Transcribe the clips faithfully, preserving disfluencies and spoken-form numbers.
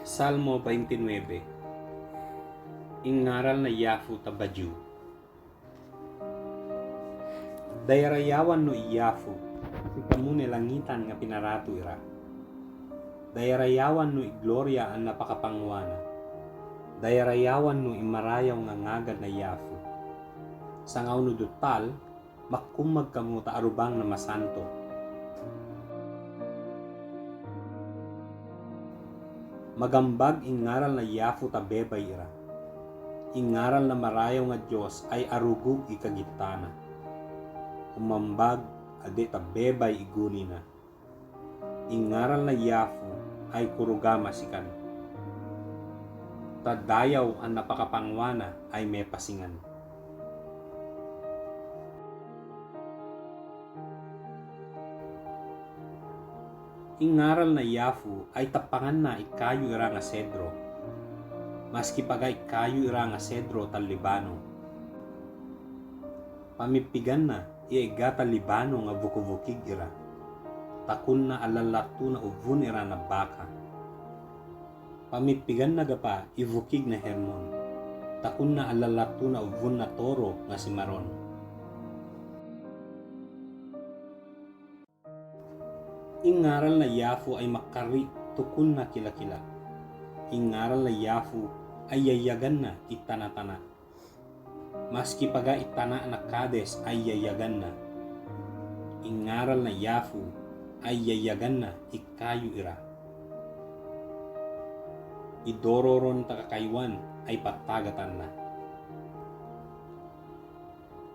Salmo baintinuebe. Ingaral na Yafu tabadjiw. Dayarayawan nu i Yafu, si kamune langitan nga pinaratu ira. Dayarayawan nu i glorya a napakapanguwana. Dayarayawan nu i marayaw nga ngagan na Yafu. Sangkaw nu dutal, makumag kamu ta arubang na masanto. Magambag ingaral na Yafu tabebay ira. Ingaral na marayaw nga Diyos ay arugug i kagitana. Umambag a de tabebay i gunina. Ingaral na Yafu ay kurugama sikan. Ta dayaw a napakapanguwana ay mepasingan. Ingaral na Yafu ay tapangan na i kayu ira nga sedro. Maski paga i kayu ira nga sedro ta Libano. Pamipigan na i ega ta Libano nga vukivukig ira. Takun na alalatu na uvun ira na baka. Pamipigan na gapa i vukig na Hermon. Takun na alalatu na uvun na toro nga si Maron. Ingaral na Yafu ay makari tukun na kilakila. Ingaral na Yafu ay yayagan na i tana-tana. Maski paga i tana na Kades ay yayagan na. Ingaral na Yafu ay yayagan na i kayu ira. I dororon ta kakaywan ay patagatan na.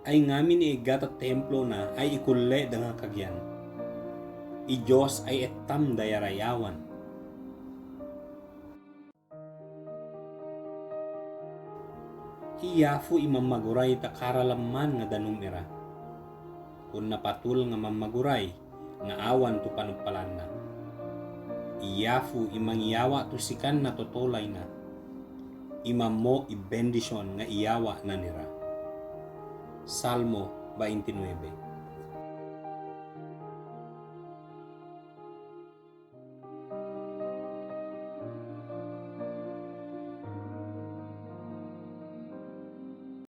Ay ngamin i ega ta templo na ay ikolle danga kagiyan. I Diyos ay etam dayarayawan. I Yafu i mamagoray ta karalaman nga danum ira. Kun na patul nga mamagoray nga awan tu panupalan na. I Yafu i mangiyawa tu sikan na totolay na. I mamo i bendisyon nga iyawa na nira. Salmo baintinuebe.